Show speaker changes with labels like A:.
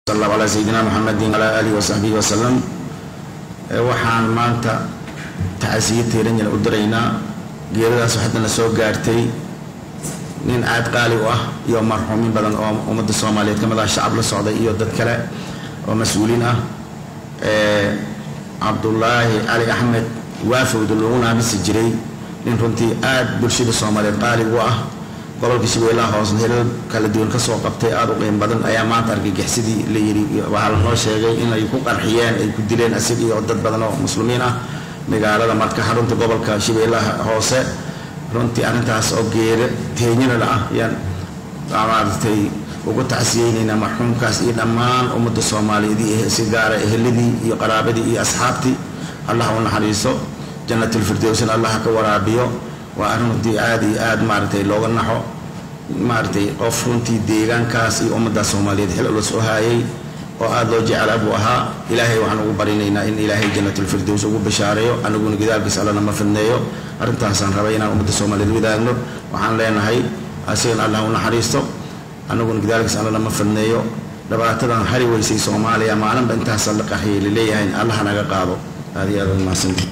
A: Sal alaa sayidina Muxamedin alaa aalihi wasaxbihi wasalam. Waxaan maanta tacasiye tiiranyal u diraynaa geeradaas haddana soo gaartay nin aad qaali u ah iyo marxuumin badan oo ummadda Soomaaliyeed ka mid ah, shacab la socday iyo dad kale oo mas-uuliin ah. Cabdulaahi Cali Axmed Waafowda loogu naamisi jiray, nin runtii aad bulshada Soomaaliyeed qaali ugu ah, gobolka Shabeellaha Hoosna hilal kala duwan ka soo qabtay, aada u qiim badan, ayaa maanta argagixisadii la yidhi waxaa lanoo sheegay inay ku qarxiyeen, ay ku dileen asig iyo dad badan oo muslimiin ah magaalada Marka, xarunta gobolka Shabeellaha Hoose. Runtii arrintaas oo geero teenyanala ah ayaan maaragtay ugu tacsiyeynaynaa marxuumkaas iyo dhammaan ummadda Soomaaliyeed iyo si gaara eheladii iyo qaraabadii iyo asxaabtii. Allah u naxariiso, jannatulfirdowsna Allah ka waraabiyo. Waa arrin runtii aad iyo aad maaragtay looga naxo, maaragtay qof runtii deegaankaas iyo ummaddaas Soomaaliyeed xil culus u haayay oo aada loo jeclaa buu ahaa. Ilaahay waxaan ugu barinaynaa in Ilaahay jannatulfirdows ugu bashaareeyo, anaguna gadaalkiis Allana ma fidneeyo. Arrintaasaan rabay inaan ummadda Soomaaliyeed wadaagno. Waxaan leenahay asigan Allah u naxariisto, anaguna gadaalkiis Allana ma fidneeyo. Dhibaatadan hari weysay Soomaaliya maalinba intaasa la qaxiyay laleeyahay, Allah naga qaado. Aad iyo aad u mahadsanti.